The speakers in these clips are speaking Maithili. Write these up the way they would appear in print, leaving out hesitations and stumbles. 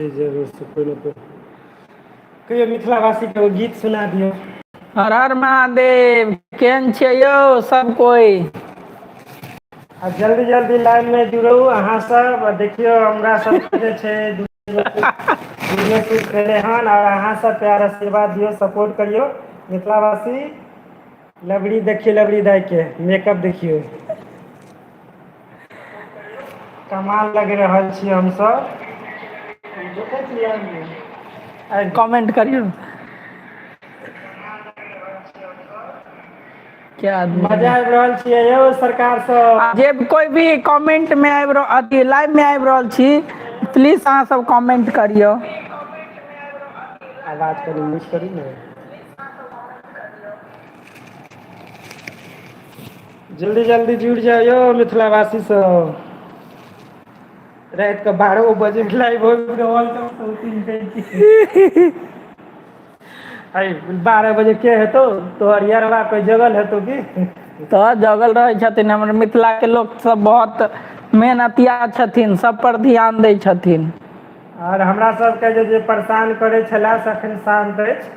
जरूर से कोइ ने कोइ। कहियो मिथिलावासीके एगो गीत सुना दियौ। हर हर महादेव, केहन छियै यौ सब कोइ? आ जल्दी जल्दी लाइव मे जुड़ू अहाँ सब आ देखियौ हमरा सबके जे छै वीडियो शूट भेलै हन आओर अहाँ सब प्यार आशीर्वाद दियौ, सपोर्ट करियौ मिथिलावासी। लबड़ी देखियौ, लबड़ी दाई के मेकअप देखियौ, कमाल लग रहल छी हमसब। देखै छी लाइव मे आबि गेल। कमेंट करियौ। क्या आदमी मजा आबि रहल छियै यौ सरकार सब। आ जे कोइ भी कमेंट मे आबि रहल, अथी लाइव मे आबि रहल छी, प्लीज अहाँ सब कमेंट करियौ। आवाज कनि म्यूट करू ने। जल्दी जल्दी जुड़ि जाउ यौ मिथिलावासी सब। राति के 12 बजे लाइव हो रहल छै। 12 बजे के हेतौ तोहर यरवा, कोई जगल हेतौ की? तऽ जगल रहै छथिन। हमर मिथिला के लोक सब बहुत मेहनतिया छथिन, सब पर ध्यान दै छथिन। आओर हमरा सबके जे जे परेशान करै छलए से अखन शान्त अछि।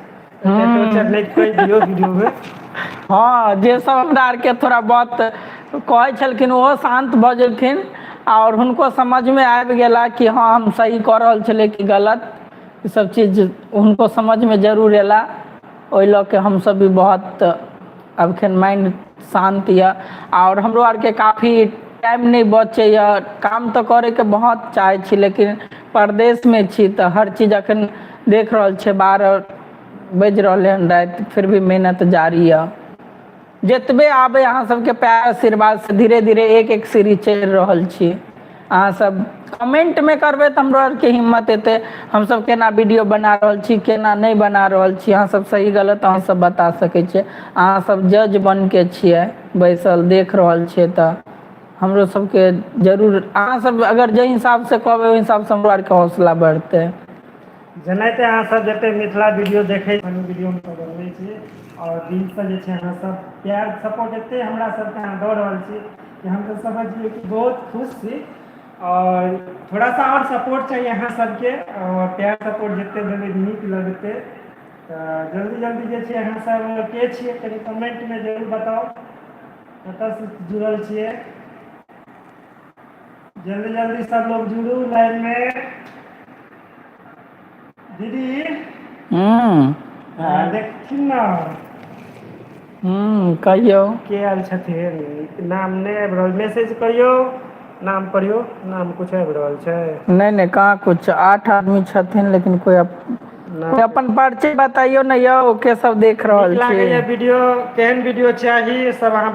एते टोचर नहि कहि दियौ वीडियो मे। हँ, जे सब हमरा आरके थोड़ा बहुत कहै छलखिन, ओहो शान्त भऽ गेलखिन आओर हुनको समझमे आबि गेला कि हँ, हम सही कऽ रहल छलियै कि गलत। ई सब चीज हुनको समझमे जरूर एला। ओहि लऽ के हमसब भी बहुत अखन माइंड शान्त यऽ। आओर हमरो आरके काफी टाइम नहि बचैए। काम तऽ करैके बहुत चाहै छी, लेकिन परदेशमे छी तऽ हर चीज अखन देख रहल छियै। 12 बाजि रहलै हन राति, फिर भी मेहनत जारी यऽ। जतबे आबै अहाँ सबके प्यार आशीर्वाद से धीरे धीरे एक एक सीढ़ी चढ़ि रहल छी। अहाँ सब कमेंटमे करबै तऽ हमरो आरके हिम्मत एतै, हमसब केना वीडियो बना रहल छी, केना नहि बना रहल छी। अहाँ सब सही गलत अहाँ सब बता सकै छियै। अहाँ सब जज बनके छियै, बैसल देख रहल छियै, तऽ हमरो सबके जरूर अहाँ सब अगर जाहि हिसाबसँ कहबै, ओहि हिसाबसँ हमरो आरके हौसला बढ़तै। जेनाहिते अहाँसभ जते मिथिला वीडियो देखै, फनी वीडियो हमसभ बनबै छी आओर दिलसँ जे छै अहाँसभ प्यार सपोर्ट एते हमरा सबके अहाँ दऽ रहल छी कि हम तऽ समझियौ कि बहुत खुश छी। आओर थोड़ा सा आओर सपोर्ट चाही अहाँ सबके, आओर प्यार सपोर्ट जते देबै नीक लगतै। तऽ जल्दी जल्दी जे छै अहाँ सब के छियै, कनि कमेंटमे जरूर बताउ, कतऽसँ जुड़ल छियै। जल्दी जल्दी सब लोग जुड़ू लाइवमे। दीदी, देखथिन ने। कहियौ। के आयल छथिन? नाम नहि आबि रहल। मैसेज करियौ, नाम पढ़ियौ, नाम कुछ आबि रहल छै? नहि नहि, कहाँ कुछ। 8 आदमी छथिन, लेकिन कोइ नाम कोइ अपन परिचय बताइयो ने यौ, के सब देख नीक रहल छी। लागैया वीडियो, केहन वीडियो चाही सब अहाँ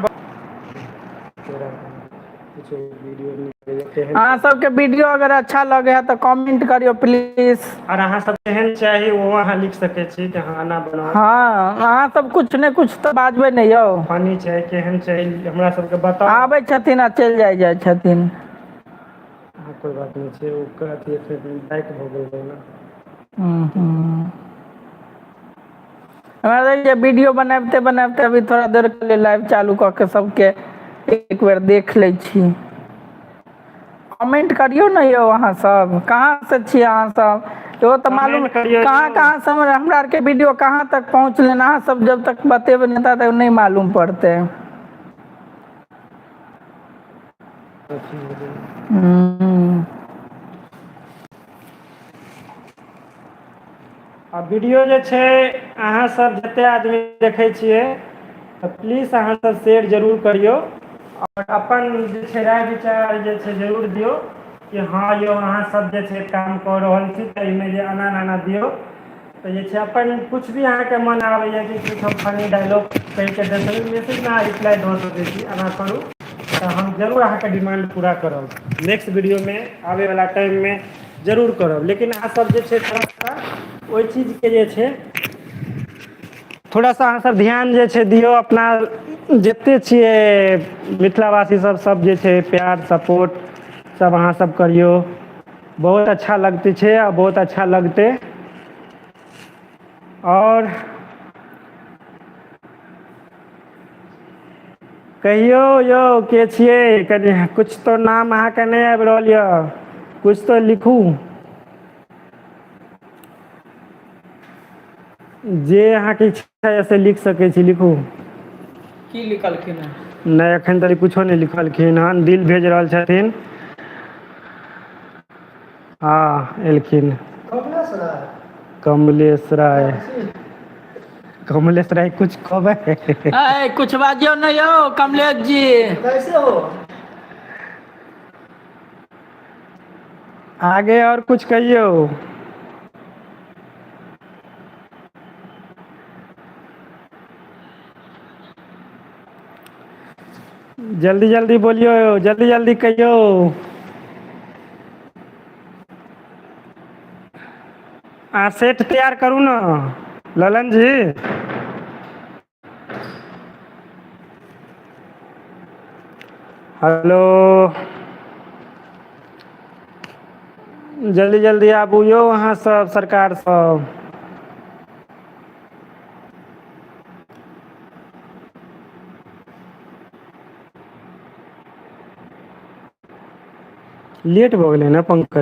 किछु वीडियो नीक लगैया केहन। अहाँ सबके वीडियो अगर अच्छा लगे है तऽ कमेंट करियौ प्लीज। आओर अहाँ सब केहन चाही, ओहो अहाँ लिख सकै छी कि हँ, एना बनाउ। हँ, अहाँ सब कुछ ने कुछ तऽ बाजबै ने यौ। फनी छै, केहन छै, हमरा सबके बताउ। आबै छथिन आ चलि जाइ जाइ छथिन। हँ, कोइ बात नहि छै। ओकर अथी बाइक भऽ गेल रहै ने। हूँ हूँ हमरा लगैए वीडियो बनाबिते बनाबिते अभी थोड़ा देर के लिए लाइव चालू कऽ के सबके एक बेर देख लै छी। कमेंट करियौ ने यौ, अहाँ सब कहाँ से छियै अहाँ सब, इहो तऽ मालूम। कमेंट करियौ कहाँ यौ। कहाँ से हमरा आरके वीडियो कहाँ तक पहुँचलै, अहाँ सब जब तक बतेबै नहि ता तक नहि मालूम पड़तै। आ वीडियो जे छै अहाँसभ जतेक आदमी देखै छियै तऽ प्लीज अहाँसभ शेयर जरूर करियौ आओर अपन जे छै राय विचार जे छै जरूर दियौ कि हँ यौ, अहाँसभ जे छै काम कऽ रहल छी तऽ एहिमे जे एना एना दियौ। तऽ जे छै अपन किछु भी अहाँके मन आबैए कि किछु हम फनी डायलॉग कहिके देखबै, मैसेजमे अहाँ रिप्लाई दऽ सकै छी। एना करू तऽ हम जरूर अहाँके डिमांड पूरा करब। नेक्स्ट वीडियोमे आबैवला टाइममे जरूर करब, लेकिन अहाँसभ जे छै थोड़ा सा ओहि चीजके जे छै थोड़ा सा अहाँसभ ध्यान जे छै दियौ। अपना जते छियै मिथिलावासी सब, सब जे छै प्यार सपोर्ट सब अहाँसभ करियौ। बहुत अच्छा लगते छै आ बहुत अच्छा लगतै। आओर कहियौ यौ, के छियै? कनि कुछ तो नाम अहाँके नहि आबि रहल यऽ, कुछ तो लिखू। जे अहाँके इच्छा यऽ से लिख सकै छी, लिखू। की लिखलखिन हँ? नहि, एखन धरि कुछो नहि लिखलखिन हन, दिल भेज रहल छथिन। हँ, एलखिन। कमलेश राय। कमलेश राय। कमलेश राय, कुछ कहबै? ऐ, कुछ बाजियौ ने यौ कमलेश जी। कैसे हो? आगे और कुछ कहियौ। जल्दी जल्दी बोलियौ, जल्दी जल्दी कहियौ। अहाँ सेट तैयार करू ने ललन जी। हेलो, जल्दी जल्दी आबू यौ अहाँ सब, सरकार सब। लेट भऽ गेलै ने पंकज?